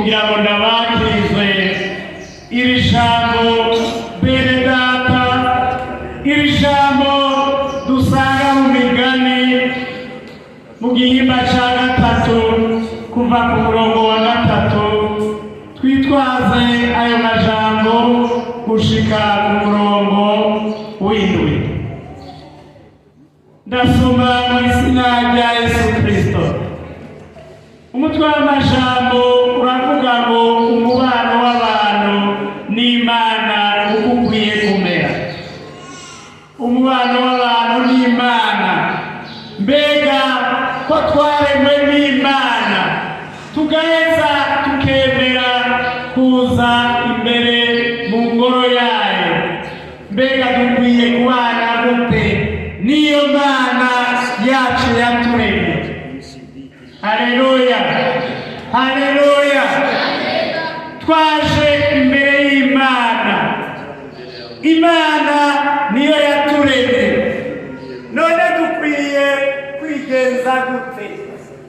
Kugira ngo ndabakirize iri jambo, bene data, iri jambo dusanga mu Migani mu gihimba cya gatatu, kuva ku murongo wa 3, twitwaze ayo majambo gushika ku murongo w'7. Ndasoma mu izina rya Yesu Kristo. Umutwe w'amajambo uravuga ngo: "Umubano w'abantu n'Imana uko ukwiye kumera." Umubano w'abantu n'Imana. Mbega ko twaremwe n'Imana, tugaheza tukemera kuza imbere mu ngoro yayo, mbega dukwiye kubana gute n'iyo Mana yacu yaturemye? Haleluya, haleluya! Twaje imbere y'Imana. Imana niyo yaturemye. None dukwiye kwigenza gute?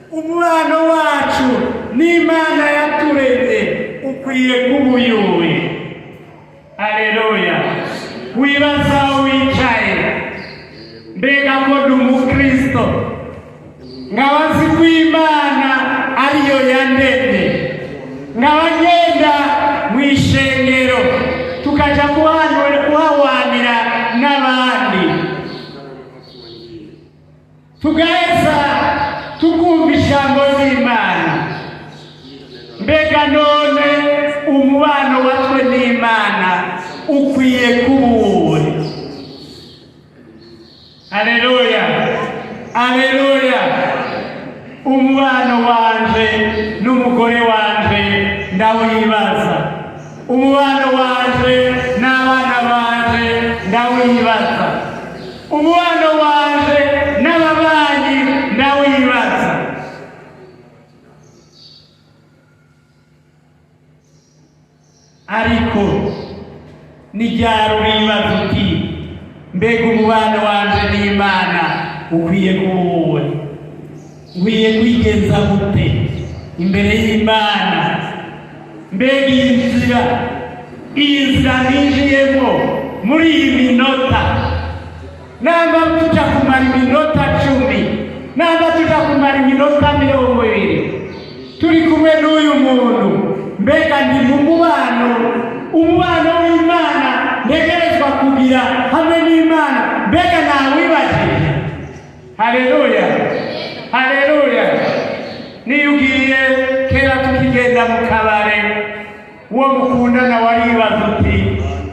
Umubano wacu n'Imana yaturemye ukwiye kuba uyuwe? Haleluya! Wibaza aho wicaye: mbega ko ndi umukristo, nkaba nzi ko Imana ariyo yandemye, nkaba ngenda mu ishengero, tukaja kuhawanira n'abandi, tugaheza tukumva ijambo ry'Imana, mbega none umubano watwe n'Imana ukwiye kuba uwuhe? Haleluya, haleluya! Umubano wanje n'umugore wanje ndawibaza, umubano wanje n'abana banje ndawibaza, umubano wanje n'ababanyi ndawibaza. Ariko n'iryari uribaza uti: "Mbega umubano wanje n'Imana ukwiye kuba uwuhe? Nkwiye kwigenza gute imbere y'Imana? Mbega iyi nzira ninjiyemo muri iyi minota, namba tuja kumara iminota 10, namba tuja kumara iminota 20 turi kumwe n'uyu muntu, mbega ndi mu mubano, umubano w'Imana ntegerezwa kugira hamwe n'Imana, mbega nawibajije?" Haleluya, haleluya! Niyo ugiye, kera tukigenda mu kabare, uwo mukundana waribaza uti: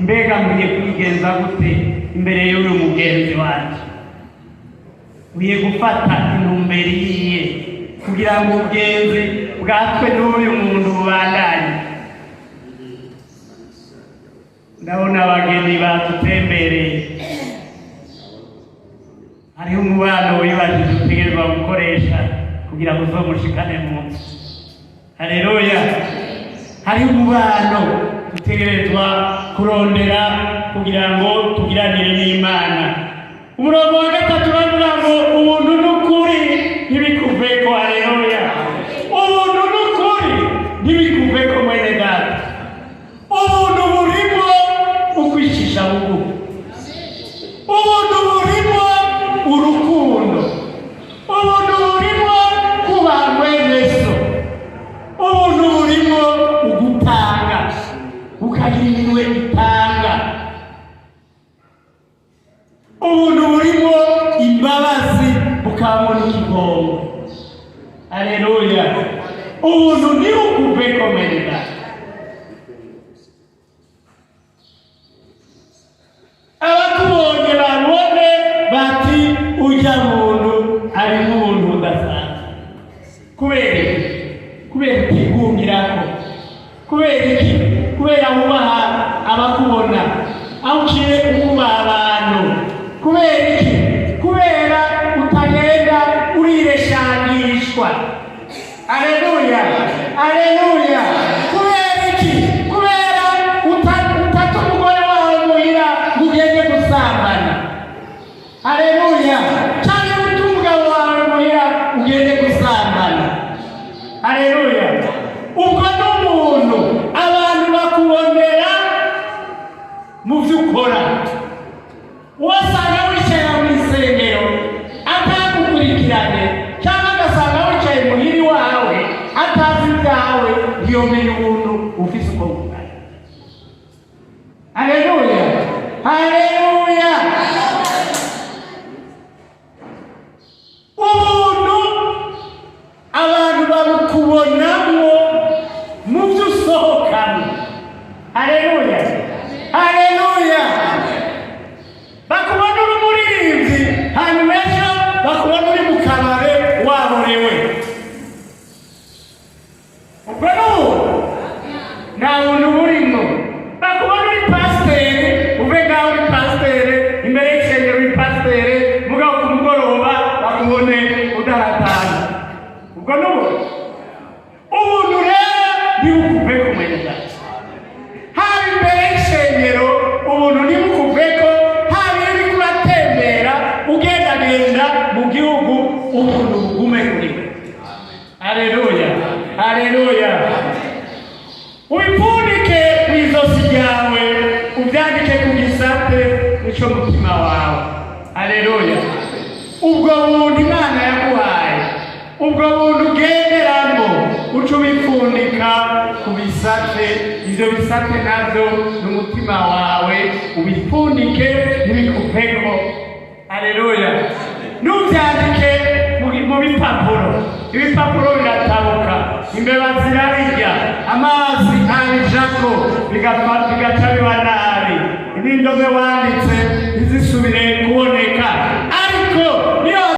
"Mbega nkwiye kwigenza gute imbere y'uyu mugenzi wanje? Nkwiye gufata intumbero iyihe kugira ngo ubugenzi bwatwe n'uyu muntu bubandanye?" Ndabona abageni badutembereye. Hariho umubano wibajije utegerezwa gukoresha kugira ngo uzomushikane mu nzu. Haleluya! Hariho umubano dutegerezwa kurondera kugira ngo tugiranire n'Imana. Umurongo wa 3 uravuga ngo: "Ubuntu n'ukuri ntibikuveko." Haleluya! Ubuntu n'ukuri ntibikuveko, mwene data. Ubuntu burimo ukwicisha bugufi, ubuntu burimo urukundo, ubuntu burimo kubaha mwene so, ubuntu burimo ugutanga, ukagira iminwe itanga, ubuntu burimo imbabazi, bukabamo n'ikigongo. Aleluya! Ubuntu ntibukuveko, mwene data. Abakubonye babone bati: "Ujya muntu ari nk'ubuntu budasanzwe." Kubera iki? Kubera utigungirako. Kubera iki? Kubera wubaha abakubona, aho uciye wubaha abantu. Kubera iki? Kubera utagenda urireshangishwa. Aleluya, aleluya! Kubera iki? Kubera utata umugore wawe muhira ngo ugende gusambana. Aleluya! Cyangwa uta umugabo wawe muhira ugende gusambana. Aleluya! Ubwo ni ubuntu. Ntiyomenya ubuntu ufise uko bungana. Haleluya, haleluya! Ubuntu abantu babukubonamwo mu byo usohokamo. Haleluya, haleluya! Bakubona uri umuririmbyi, hanyuma ejo bakubona uri mu kabare waborewe. Ubwo ni ubuntu? Nta buntu burimo. Bakubona uri pasiteri, uve ngaho uri pasiteri, imbere y'ishengero uri pasiteri, mugabo ku mugoroba bakubone udaratana. Ubwo ni ubuntu? Ubuntu rero ntibukuve ku mwenda. Haba imbere y'ishengero, ubuntu ntibukuveko. Haba iyo uriko uratembera, ugendagenda mu gihugu, ubuntu bugume kuri we. Haleluya, haleluya! Ubipfundike mu izosi ryawe, ubyandike ku gisate nico mutima wawe. Haleluya! Ubwo buntu Imana yaguhaye, ubwo buntu ugenderamo, uca ubipfundika ku bisate. Ivyo bisate navyo ni umutima wawe. Ubipfundike, ntibikuveko. Haleluya! Ntuvyandike mu bipapuro. Ibipapuro biratabuka, imbeba zirabirya, amazi abijako, bigapfa, bigaca biba nabi. N'indome wanditse ntizisubire kuboneka.